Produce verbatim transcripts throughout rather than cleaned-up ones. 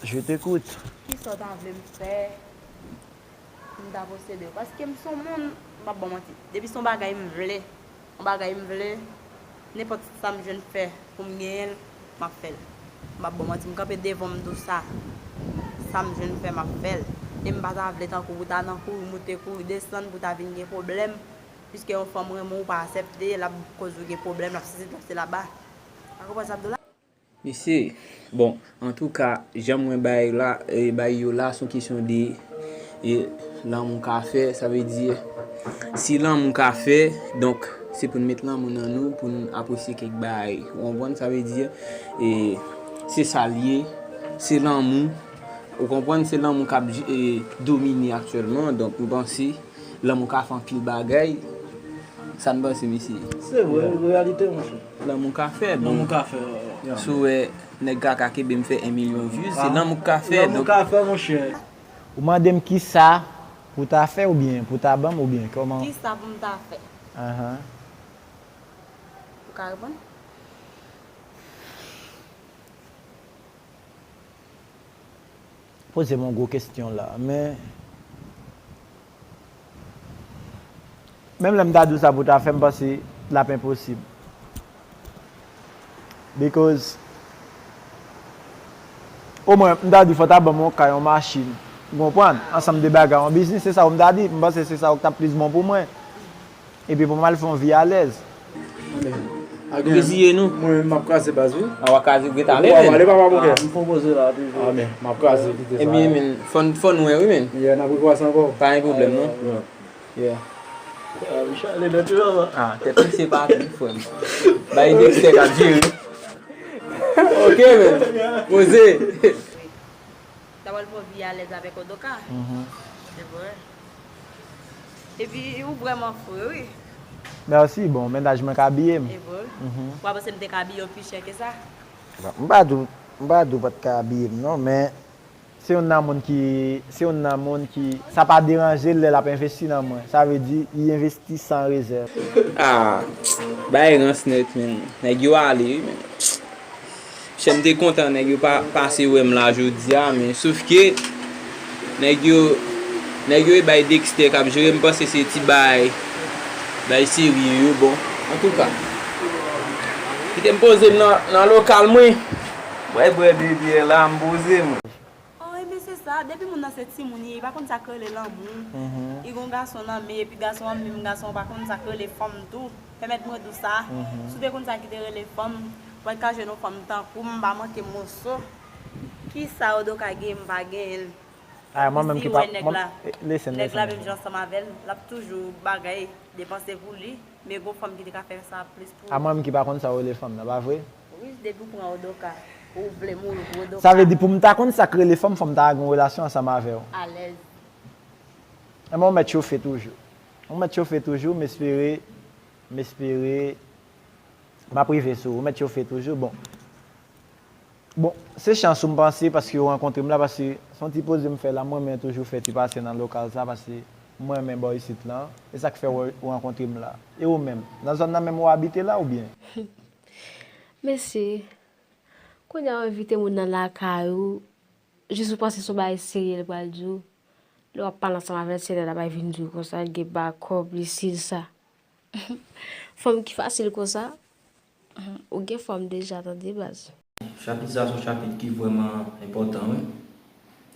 Je t'écoute. Kisa w ta vle m fè pou m ta posede w? Paske m se yon moun, m p ap ba w manti. Depi se yon bagay m vle, yon bagay m vle, nenpòt sa m jwenn fè pou m genyen l, m ap fè l. M p ap ba w manti, m kanpe devan w, m di w sa. Sa m jwenn fè, m ap fè l. E m pa ta vle tankou ou ta nan kouri moute, kouri desann pou w ta vin gen pwoblèm. Piske yon fanm renmen w, ou pa aksepte, l ap koz ou gen pwoblèm, l ap sesi, l ap sela. Ou konprann sa m di w la? Mesye, bon, antouka, jan mwen bay la, e, bay yo la, se yon kesyon de e, lanmou ka fè, sa vle di, si lanmou ka fè, donk, se pou n met lanmou nan nou, pou n apresye kèk bagay. Ou konprann? Sa vle di, e, se sa l ye, se lanmou. Ou konprann? Se lanmou k ap e, domine aktyèlman, donk, m panse lanmou ka fè anpil bagay. Sa n panse, mesye? Se vre, reyalite, monchè. Lanmou ka fè, Lanmou donk, ka fè. si w wè nèg kaka kenbe m fè en milyon views, se lanmou k ka fè, Lanmou donk, ka fè, monchè. Ou mande m kisa pou ta fè oubyen pou ta ban m oubyen kòman? Kisa pou m ta fè? Ahan. Ou ka reponn? Poze m yon gwo kesyon la, men menm lè m ta di w sa pou ta fè, m panse l ap enposib. Because omwen, m ta di fò ta ban m yon kay, yon machin. Ou konprann? Ansanm de bagay, yon biznis, se sa w m ta di. M panse se sa w k t ap plis bon pou mwen. Epi pou m al fè yon vi alèz. Reziye nou. Mwen, m ap kraze baz, wi. A w a kraze, ou gentan Ou ale, ap men. Ale, papa, mon kè. M pwopoze la toujou. Ah, men, m ap kraze, kite sa. Ebyen, men, fò n, fò n wè, wi, men. Yeah, n ap rekwaze ankò. Pa gen pwoblèm, non. Yeah. Yeah. Ah, Michel, ale nan tou, papa. Ah, tèt misye pa tou, frè m. Bay Dexter k ap jere. Ok, men. Poze. T ap al fè yon vi alèz avèk Odoka. Se vre. Epi ou vrèman fre, wi. Mèsi, bon, mennaj mwen ka abiye m. E vre. Ou pa panse m te ka abiye w pi chè ke sa? M pa di w, m pa di w pa t ka abiye m non, men se youn nan moun ki, se youn nan moun ki, sa pa deranje l lè l ap envesti nan mwen. Sa vle di, li envesti san rezèv. Ah, bay rans nèt, men. Nèg yo ale, wi, men. Chè m te kontan nèg yo pa pase wè m la jodi a, men sof ke nèg yo, nèg yo e bay Dexter k ap jere, m panse se ti bay, bay serye yo, bon, antouka. Kite m poze m nan, nan lokal mwen. Bwè, bwè, bebe la, m poze m. Oh, ebyen se sa, depi moun nan se timoun li ye, li pa konn sa k rele lanmou. Li gen yon gason nan men, epi gason an menm, gason an pa konn sa k rele fanm tou. Pèmèt mwen di w sa, si w te konn sa ki te rele fanm, ou pa t ka jwenn yon fanm tankou m, m pa manke moso. Kisa Odoka gen, m pa genyen l? Ah, mwen menm ki pa, Nèg mwen, la, listen, nèg la listen. Menm jan ansanm avè l, l ap toujou bagay, depanse pou li, men gon fanm ki te ka fè sa plis pou Ah, mwen menm ki pa konn sa w rele fanm nan, pa vre? Wi, depi w pran Odoka, ou vle mouri pou Odoka. Sa vle di pou m ta konn sa k rele fanm, fò m ta gen yon relasyon ansanm avè w. Alèz. Enben, w mèt chofe toujou. W mèt chofe toujou, m espere, m espere, m ap rive sou ou. W mèt chofe toujou, bon. Bon, se chans ou m panse paske w rankontre m la, paske se yon ti poze m fè la, m renmen toujou fè ti pase nan lokal sa, paske m renmen bò isit lan, e sa k fè w, w rankontre m la. E ou menm, nan zòn nan menm ou abite la oubyen? Mesye, kounye a w envite moun nan lakay ou, jis ou panse se yon bagay serye l pral di w. Lè w ap pale ansanm avè l, se lè l ap vin di w konsa, l gen ba kòb, li si l sa. Fanm ki fasil konsa, ou gen fanm deja tande baz. Chapit sa se yon chapit ki vrèman enpòtan, wi.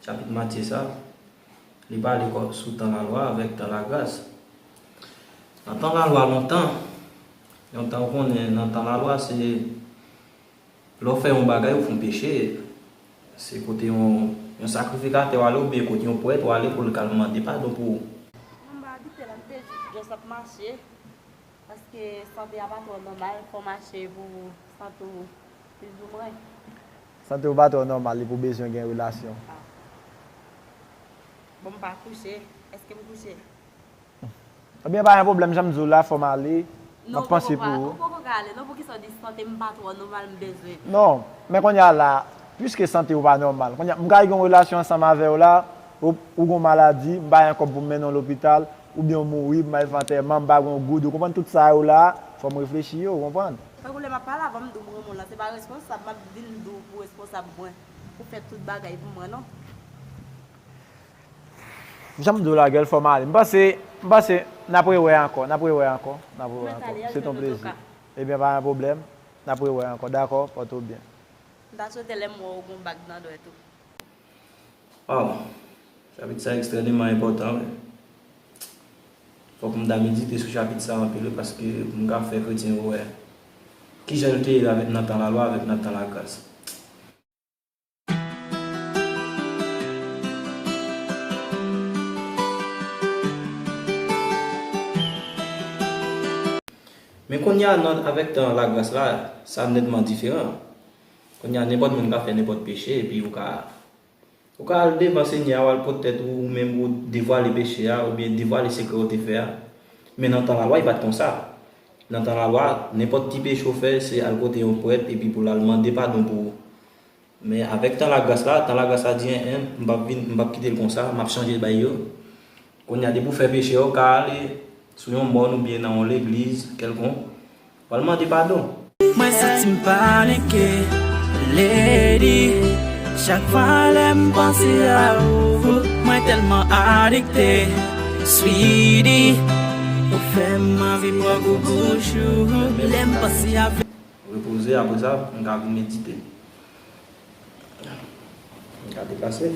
Chapit Matye sa, li pale kò-, sou tan lalwa avèk tan lagras. Nan tan lalwa lontan, lontan ou konnen nan tan lalwa se lè w fè yon bagay ou fè yon peche, se kote yon, yon sakrifikatè w ale oubyen kote yon prèt w ale pou l ka al mande padon pou ou. Mwen pa abite la, m te jis ap mache. Paske sante a pa twò nòmal, fò w mache pou sante w plizoumwen. Sante w pa twò nòmal, li pou bezwen gen relasyon. Bon, m pa kouche. Èske m kouche? Ebyen, pa gen pwoblèm, jan m di w la, fò m ale. M Non, ap panse pou ou ou. poko ka ale. Non, poukisa w di sante m pa twò nòmal, m bezwen? Non, men kounye a la, piske sante w pa nòmal, kounye a, m ka gen yon relasyon ansanm avè w la, ou, ou gen yon maladi, m pa gen kòb pou m mennen w lopital, oubyen w mouri, m al fè antèman, m pa gen yon goud, ou konprann tout sa yo la, fò m reflechi yo, ou konprann? Tankou lè m ap pale avè w, m di w m renmen w la, se pa responsab, m ap vin di w pou responsab mwen. pou fè tout bagay pou mwen, non. Jan m di w la, girl, fò m ale. M panse, m panse, n ap rewè ankò, n ap rewè ankò, n ap rewè ankò. Se t on plezi. Ebyen, pa gen pwoblèm. N ap rewè ankò, dakò? Pòte w byen. M ta swete lè m wè w gon bag nan dwèt ou. Waw, chapit sa ekstrèmeman enpòtan, wi. Fòk m ta medite sou chapit sa anpil, wi, paske pou m ka fè kretyen yo wè kijan yo te ye avèk nan tan lalwa avèk nan tan lagras. Men kounye a, nan, avèk tan lagras la, sa nètman diferan. Kounye a, nenpòt moun ka fè nenpòt peche, epi ou ka, ou ka al devan Senyè a, w al pot tèt ou, ou menm ou devwale peche a, oubyen devwale sekrè ou te fè a. Men nan tan lalwa, li pa t konsa. Nan tan lalwa, nenpòt ti peche ou fè, se al kote yon prèt, epi pou l al mande padon pou ou. Men avèk tan lagras la, tan lagras la di, en, en, m p ap vin, m p ap kite l konsa, m ap chanje bay yo. Kounye a, depi w fè peche a, w ka ale sou yon mòn oubyen nan yon legliz kèlkonk, w al mande padon. Mwen santi m panike, lady. Chak fwa lè m panse a ou, mwen tèlman adikte. Sweetie, ou fè m anvi pran gou bouch ou. Lè m panse avè Repoze, apre sa, m ka vin medite. M ka deplase.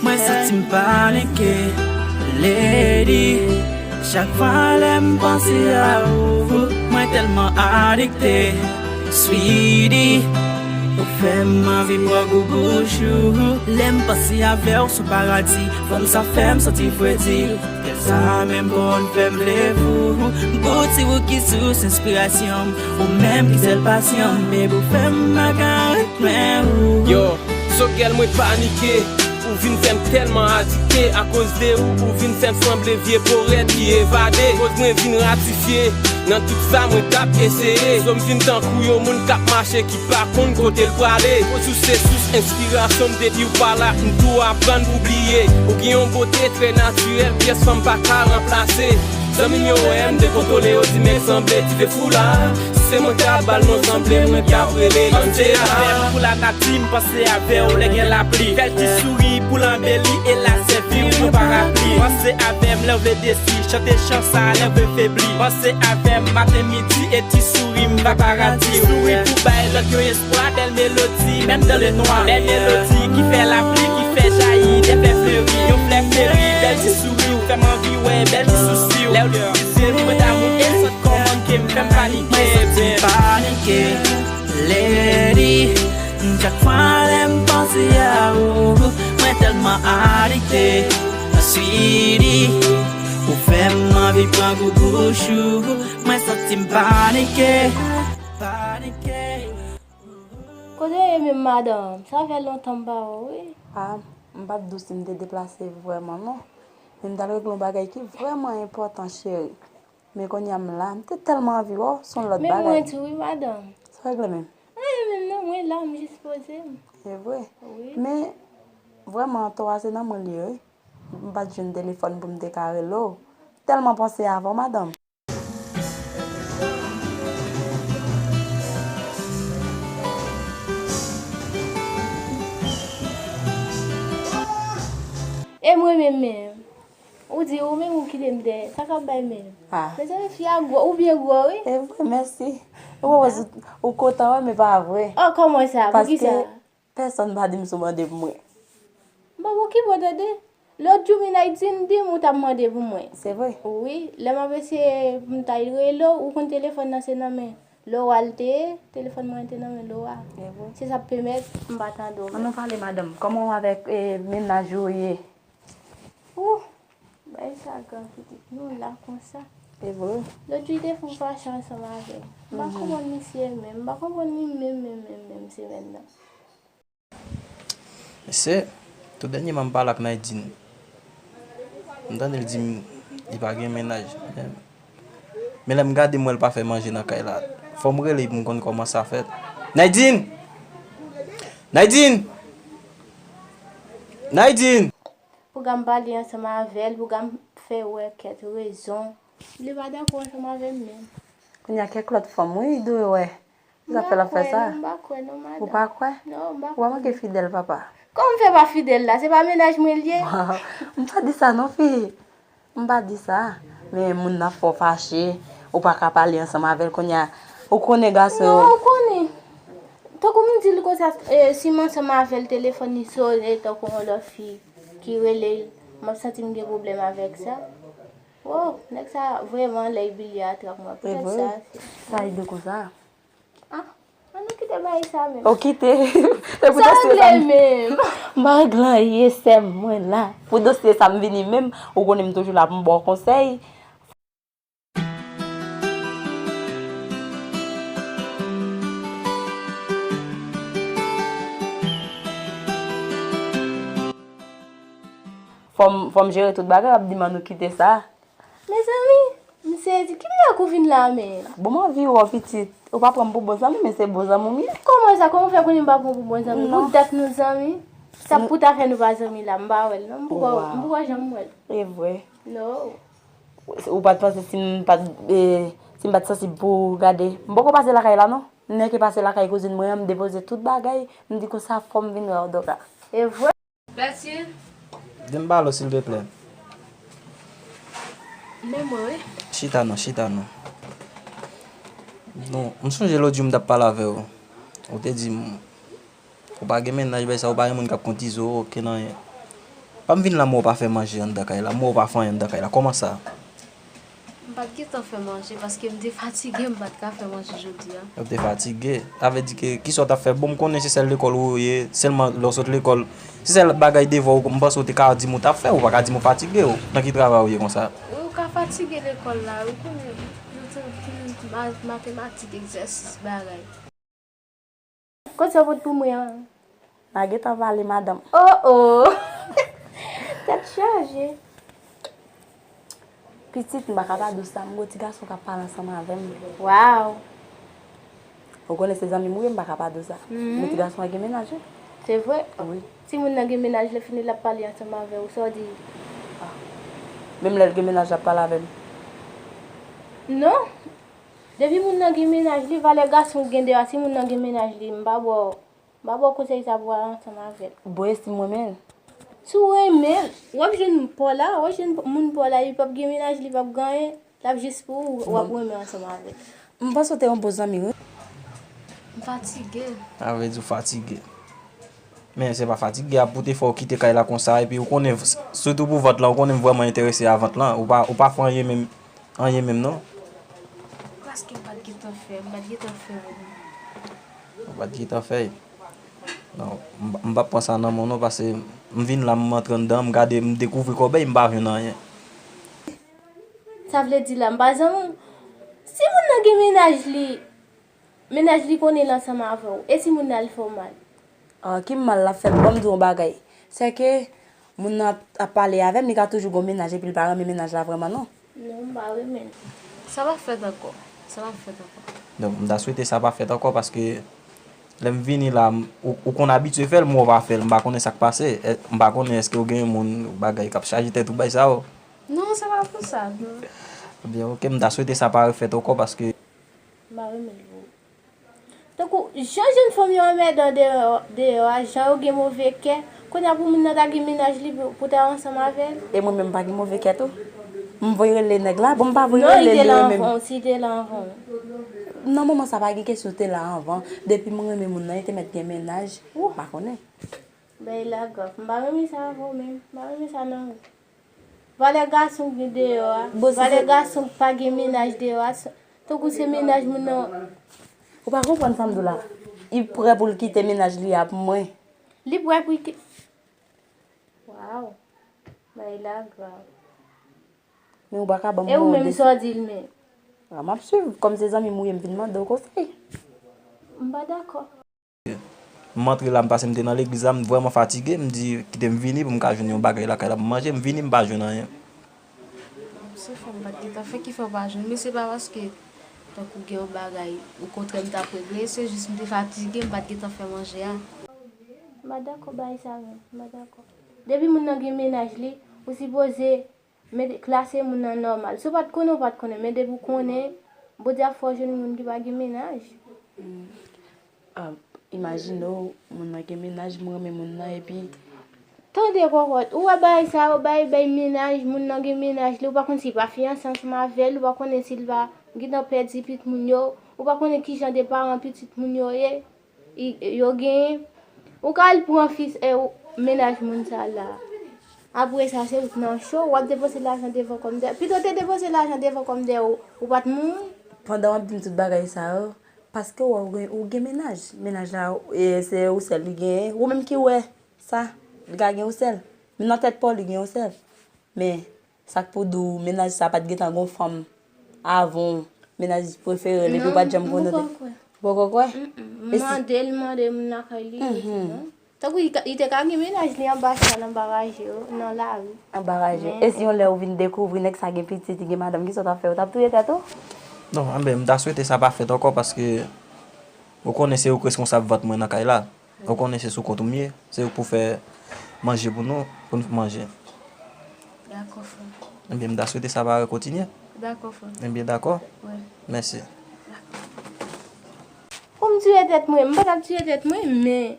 Mwen santi m panike, lady. Chak fwa lè m panse a ou, mwen tèlman adikte. Sweetie, ou fè m anvi pran gou bouch ou. Lè m panse avè w sou paradi, fanm sa fè m santi fredi. Kè sa menm konn fè m vle fou. Bouti ou ki sous enspirasyon m, ou menm ki sèl pasyon m, baby, ou fè m pa ka ret lwen ou. Yo, so gèl mwen panike, ou vin fè m tèlman adikte. Akoz de ou, ou vin fè m sanble vye porèt ki evade. Koz mwen vin ratifye nan tout sa mwen t ap eseye. So m vin tankou yon moun k ap mache ki pa konn kote l prale. Koz ou se sous enspirasyon m, depi w pa la, m tou aprann pou bliye. Ou gen yon bote trè natirèl, pyès fanm pa ka ranplase. Zanmi m yo wè m dekontwole, yo di men sanble ti fefou la. Si se mwen k ta ba l non, sanble mwen t ap rele l Angela. Panse avè m pou lanati, m panse avè w lè gen lapli. Bèl ti souri pou l anbeli e l a sèvi w yon parapli. Panse avè m lè w vle desi, chante chan sa lè w vle febli. Panse avè m maten, midi e ti souri m pa paradi. Souri pou bay lòt yo espwa, bèl melodi, menm dan le nwa. Bèl melodi ki fè lapli, ki fè jayi, de fè fleri, yon flè fleri. Bèl ti souri ou fè m anvi wè, bèl ti sousi w. Lè w depi se mwen damou e sant kòman ke m fè m panike. Mwen santi m panike, lady. Chak fwa lè m panse a ou, mwen tèlman adikte. Sweetie, ou fè m anvi pran gou bouch ou. Mwen santi m panike, panike. Kote w ye menm, madanm? Sa fè lontan m pa wè w, wi. A, m p ap di w si m te deplase vrèman, non. Men m t al regle yon bagay ki vrèman enpòtan, cheri. Men kounye a m la, m te tèlman anvi wè w, se yon lòt bagay. Men mwen tou, wi, madanm. Sa w regle menm? Anyen menm, non, mwen la, m jis poze m. E vre? Wi. Men, vrèman, tò a se nan mwen l ye, wi. M pa t jwenn telefòn pou m te ka rele w. Tèlman panse avè w, madanm. E mwen menm menm? Ou di ou menm ou kite m dèyè. Sa k ap bay menm? Ah. Mezanmi, fi a gwo, ou byen gwo, wi. E vre, mèsi. Ou, ou, ou kontan, wi, men pa vre. Oh, kòman sa? Poukisa? Paske pèsonn pa di m si w mande pou mwen. M pa okipe w, tande. Lòt jou, Minay di m, di m ou t ap mande pou mwen. Se vre? Wi, lè m ap eseye pou m ta rele w, ou konn telefòn nan se nan men Laura l te ye, telefòn mwen te nan men Laura. E vre? Se sa k pèmèt m pa tande w menm. Ann nou pale, madanm. Kòman w avèk, eh, mennaj ou ye? Ouh, bay sa gran pitit nou la konsa. E vre? Lòt jou, li te fè yon fache ansanm avè m. M pa konprann misye menm. M pa konprann li menm, menm, menm, menm semèn nan. Mesye, tou dènyèman m pale ak Naydine. M tande l di m li pa gen mennaj. Men, Men lè m gade, m wè l pa fè manje nan kay la. Fò m rele pou m konn kòman sa fèt. Naydine! Naydine! Naydine! Pou ka m pale ansanm avè l, pou ka m fè wè kèk rezon. Li pa dakò ansanm avè m menm. Kounye a kèk lòt fanm, wi, dwe wè. Sa fè l ap fè sa? M pa kwè, non, madanm. Ou pa kwè? Non, m pa kwè. Ou pa manke fidèl, papa. Kòman m fè pa fidèl la? Se pa mennaj mwen l ye? M pa di sa, non, fi. M pa di sa. Men moun nan fè w fache. Ou pa ka pale ansanm avè l kounye a. Ou konnen gason yo. Non, ou konnen. Tankou m di l konsa, eh, si m ansanm avè l, telefòn li sone, tankou yon lòt fi ki rele l, m ap santi m gen pwoblèm avèk sa. Wo, nèg sa vrèman lè li bliye a trap mwen. Poutèt sa. Sa li di konsa? Ah, ann nou kite bagay sa menm. Ou kite. Se pou dosye sa m. M pa regle anyen, sè m, mwen la. Pou dosye sa m vini menm, ou konnen m toujou la pou m ba w konsèy. Fò m, fò m jere tout bagay, w ap di m ann nou kite sa. Mezanmi, m sezi. Ki mirak ou vin la menm? Bon, m anvi wè w, pitit. Ou pa pran m pou bon zanmi, men se bon zanmi w m ye. Kòman sa? Kòman w fè konnen m pa pran w pou bon zanmi? Non. Pou dat nou zanmi? Sa pou ta fè nou pa zanmi la, m pa wè l non. M poko, m poko janm wè l. E vre. Non. Ou pa t panse si m pa t, eh, si m pa t sansib pou gade? M poko pase lakay la non. M nèke pase lakay kouzin mwen an, m depoze tout bagay, m di konsa fò m vin wè w, Doka. E vre? Pèsi. Vin pale w, silteplè. Men mwen, wi. Chita non, chita non. Bon, m sonje lòt jou m t ap pale avè w. Ou te di m, ou pa gen mennaj, bay sa, ou pa gen moun k ap konn ti zo, okenn anyen. Pa m vin la, m wè w pa fè manje anndan kay la, m wè w pa fè anyen anndan kay la. Kòman sa? M pa t gentan fè manje paske m te fatige, m pa t ka fè manje jodi a. Ou te fatige. Sa vle di ke kisa w t ap fè? Bon, m konnen se sèl lekòl ou ye, sèlman lè w sot lekòl, se sèl bagay devwa ou, m panse w te ka di m ou t ap fè, ou pa ka di m ou fatige w. Nan ki travay ou ye konsa? Wi, ou ka fatige lekòl la, wi, konnen nou te, te, ma-, matematik, egzèsis, bagay. Kot sa w pot pou mwen an? M pa gentan pale, madanm. Oh, oh! Tèt chaje. Pitit, m pa ka pa di w sa, m gon ti gason k ap pale ansanm avè m. Waw! Ou konnen se zanmi m ou ye, m pa ka pa di w sa. Mhm. Men ti gason an gen mennaj, wi. Se vre? Wi. Timoun nan gen mennaj, lè fini l ap pale ansanm avè w, sa w di? Ah. Menm lè l gen mennaj, l ap pale avè m? Non. Depi moun nan gen mennaj li, valè gason ou gen deyò a, si moun nan gen mennaj li, m pa ba w, m pa ba w konsèy sa pou w al ansanm avè l. Bon, e si m renmen l? Si w renmen l, w ap jwenn pa w la, w ap jwenn moun pa w la, li p ap gen mennaj, li p ap gen anyen, l ap jis pou ou, w ap renmen ansanm avè l. M panse w te yon bon zanmi, wi. M fatige. Sa vle di w fatige. Men se pa fatige a pou te fè w kite kay la konsa, epi ou konnen, sitou pou vant lan, ou konnen m vrèman enterese a vant lan, ou pa, ou pa fè anyen menm, anyen menm non. Paske m pa t gentan fè, m pa t gentan fè anyen. Ou pa t gentan fè? Non, m, m p ap pran sa nan men w non, paske m vin la, m antre anndan, m gade, m dekouvri kòbèy, m pa jwenn anyen. Sa vle di la, m pa zanmi w. Si moun nan gen mennaj li, mennaj li konnen l ansanm avè w, e si moun nan al fè w mal? Ah, ki mal l ap fè m? Ban m di w yon bagay. Sèke moun nan ap, ap pale avè m, li ka toujou gon mennaj epi l pa renmen mennaj la vrèman non. Non, m pa renmen l. Sa p ap fèt ankò. Sa p ap fèt ankò. Donk, m ta swete sa pa fèt ankò paske lè m vini la, m, ou, ou konn abitye fè l, m wè w pa fè l, m pa konnen sa k pase. E, m pa konnen èske w gen moun, bagay k ap chaje tèt ou, bay sa yo. Non, se pa pou sa, non. Ebyen, oke, m ta swete sa pa refèt ankò paske. M pa renmen l vre. Tankou, jan jèn fanm yo anmèdan deyò, deyò a, jan yo gen move kè, kounye a pou moun nan ta gen mennaj li pou, pou ta ansanm avè l. E mwen menm m pa gen move kè tou? M voye rele nèg la, bon, m pa voye rele li menm. Non, li te la anvan w, si li te la anvan w. Nan moman sa pa gen kesyon te la anvan. Depi m renmen moun nan, li te mèt gen mennaj, m pa konnen. Bagay la grav. M pa renmen sa avè w menm. M pa renmen sa nan ou. Valè gason k gen deyò a. Bon, si valè se gason k pa gen mennaj deyò a, s-, tankou se mennaj moun nan. Ou pa konprann sa m di w la. Li prè pou l kite mennaj li a pou mwen. Li prè pou l ki-, waw. Bagay la grav. Men ou pa ka ban m yon desi-. E ou menm, sa w di l menm? A, m ap swiv. Kòm se zanmi m ou ye, m vin mande w konsèy. M pa dakò. M antre la, m pase m te nan legliz la, m vrèman fatige, m di, kite m vini pou m ka jwenn yon bagay lakay la pou m manje, m vini, m pa jwenn anyen. Sa fè m pa t gentan fè ki fè w pa jwenn. Men se pa paske tankou gen yon bagay okontrè m t ap regle, se jis m te fatige, m pa t gentan fè manje a. M pa dakò bagay sa menm, m pa dakò. Depi moun nan gen mennaj li, ou sipoze mete, klase moun nan nòmal. Si w pa t konnen, ou pa t konnen, men depi w konnen, Bondye ap fè w jwenn moun ki pa gen mennaj. Ah, imajine w, moun nan gen mennaj, m renmen moun nan, epi tande kòkòt, ou wè bagay sa yo, bay, bay mennaj, moun nan gen mennaj li, ou pa konn si l pa fiyanse ansanm avè l, ou pa konnen si l pa gentan pèdi pitit moun yo, ou pa konnen ki jan de paran pitit moun yo ye, i- yo genyen. Ou ka al pran fi, e, ou- mennaj moun sa la. Apre sa, se ou k nan cho, w ap depanse lajan devan kòm dèyè. Pito w te depanse lajan devan kòm dèyè, ou, ou pa t mouri. Pandan w ap di m tout bagay sa yo, paske w wè ou gen, ou gen mennaj. Mennaj la, e, se ou sèl li genyen. Ou menm ki wè sa, li ka gen ou sèl. Men nan tèt pa w, li gen ou sèl. Men, sa k pou di w, mennaj sa pa t gentan gon fanm avan w, mennaj prefere l, epi w pa t janm konnen. Non, m poko kwè. Ou poko kwè? Mm, mm. M mande l, m mande moun lakay li, yo di non. Tankou li ka- li te ka gen mennaj li anba chal, anba raje yo, nan lari. Anba raje. Men e si yon lè ou vin dekouvri nèg sa gen pitit, li gen madanm, kisa w t ap fè? Ou t ap touye tèt ou? Non, anben, m ta swete sa pa fèt ankò paske ou konnen se ou k responsab vant mwen nan kay la. Ou konnen se sou kont ou m ye, se ou k pou fè manje pou nou, pou n manje. Dakò, frè. Enben, m ta swete sa pa rekontinye. Dakò, frè. Enben, dakò. Wi. Mèsi. Dakò. Pou m tiye tèt mwen, m pa t ap tiye tèt mwen, men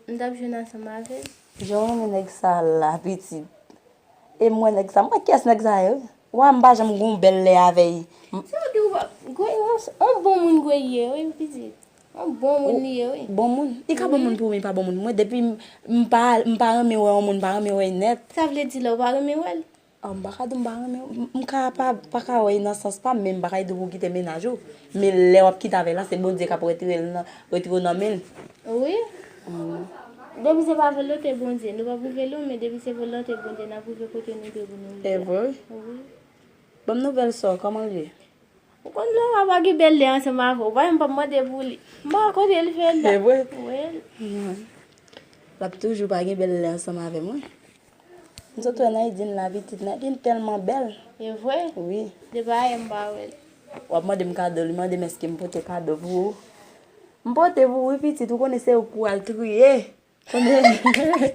m t ap jwenn ansanm avè l. Jan w renmen nèg sa la, pitit. E m wè nèg sa, m wè kiyès nèg sa ye, wi. Wa, m pa janm gon bèl lè avè l. M- Se ou di ou pa, gwe, yon, yon bon moun gwe ye, wi, pitit. Yon bon moun li ye, wi. Bon moun? Li ka bon moun pou ou, men li pa bon moun pou mwen. Depi m, m pa, m pa renmen wè yon moun, m pa renmen wè l nèt. Sa vle di la, ou pa renmen wè l? Ah, m pa ka di w m pa renmen w. M, m ka pa, pa ka wè l nan sans pa m, men m pa ka di w pou w kite mennaj ou. Men lè w ap kite avè l la, se Bondye k ap retire l nan, retire w nan men l. Wi. Depi se pa volonte Bondye, nou p ap rive lwen, men depi se volonte Bondye, n ap rive kote nou dwe pou nou rive. E vre? Wi. Ban m nouvèl sè w, kòman l ye? Ou konn lè w ap gen bèl lè ansanm avè w, ou pa menm p ap mande pou li. M pa konnen l fè la. E vre? Wi. L ap toujou pa gen bèl lè ansanm avè mwen. M sot wè Naïdine la, pitit Naïdine tèlman bèl. E vre? Wi. Depi ayè m pa wè l. W ap mande m kado, li mande m èske m pote kado pou ou. M pote pou ou wi, pitit, ou konnen se ou k pou al triye. Konnen.